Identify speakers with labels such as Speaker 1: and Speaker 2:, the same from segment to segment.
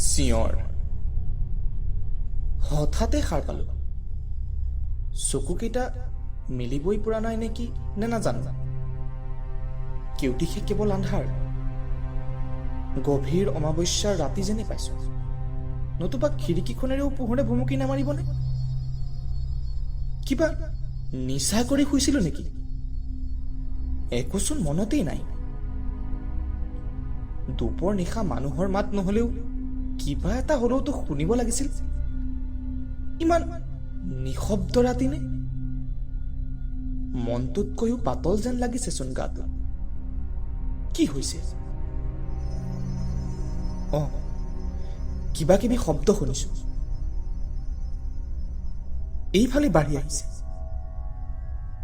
Speaker 1: চিঞৰ। হঠাতে সাৰ পালো। চকুকেইটা মেলিবই পৰা নাই নেকি নে নাজানো। কেউদিশে কেৱল আন্ধাৰ। গভীৰ অমাৱস্যাৰ ৰাতি যেনে পাইছো। নতুবা খিৰিকীখনেৰেও পোহৰে ভুমুকি নামাৰিবনে? কিবা নিচা কৰি শুইছিলো নেকি? একোচোন মনতেই নাই। দুপৰ নিশা মানুহৰ মাত নহলেও কিবা এটা হলেওতো শুনিব লাগিছিল। ইমান নিশব্দ ৰাতি নে? মনটোতকৈও পাতল যেন লাগিছেচোন গাটো। কি হৈছে? অ, কিবা কিবি শব্দ শুনিছো। এইফালে বাঢ়ি আহিছে।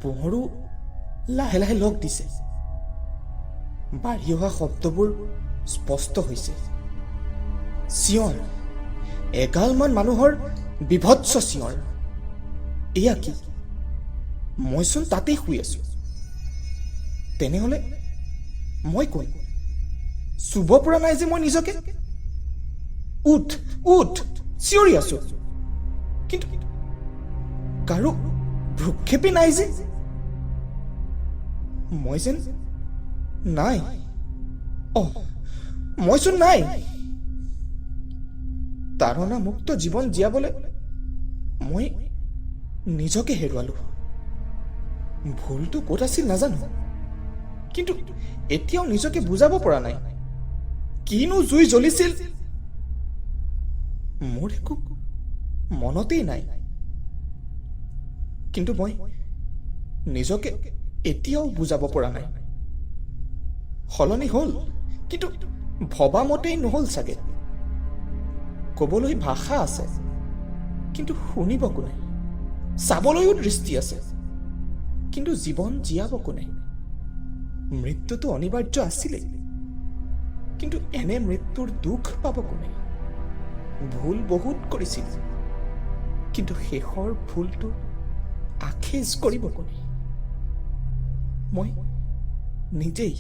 Speaker 1: পোহৰো লাহে লাহে লগ দিছে। বাঢ়ি অহা শব্দবোৰ স্পষ্ট হৈছে। চিঞৰ, এগালমান মানুহৰ বিভৎস চিঞৰ। এয়া কি? মইচোন তাতেই শুই আছো। তেনেহলে মই কোন? চুব পৰা নাই যে মই নিজকে। উঠ, উঠ, চিঞৰি আছো, কিন্তু কাৰো ভ্ৰূক্ষেপেই নাই যে। মই যেন নাই। অ, মইচোন নাই। তাৰণা মুক্ত জীৱন জীয়াবলৈ মই নিজকে হেৰুৱালো। ভুলটো ক'ত আছিল নাজানো, কিন্তু এতিয়াও নিজকে বুজাব পৰা নাই। কিনো জুই জ্বলিছিল, মোৰ একো মনতেই নাই। কিন্তু মই নিজকে এতিয়াও বুজাব পৰা নাই। সলনি হ'ল, কিন্তু ভবা মতেই নহ'ল চাগে। ক'বলৈ ভাষা আছে, কিন্তু শুনিব কোনে? চাবলৈও দৃষ্টি আছে, কিন্তু জীৱন জীয়াব কোনে? মৃত্যুটো অনিবাৰ্য আছিলেই, কিন্তু এনে মৃত্যুৰ দুখ পাব কোনে? ভুল বহুত কৰিছিল, কিন্তু শেষৰ ভুলটো আখেজ কৰিব কোনে? মই নিজেই।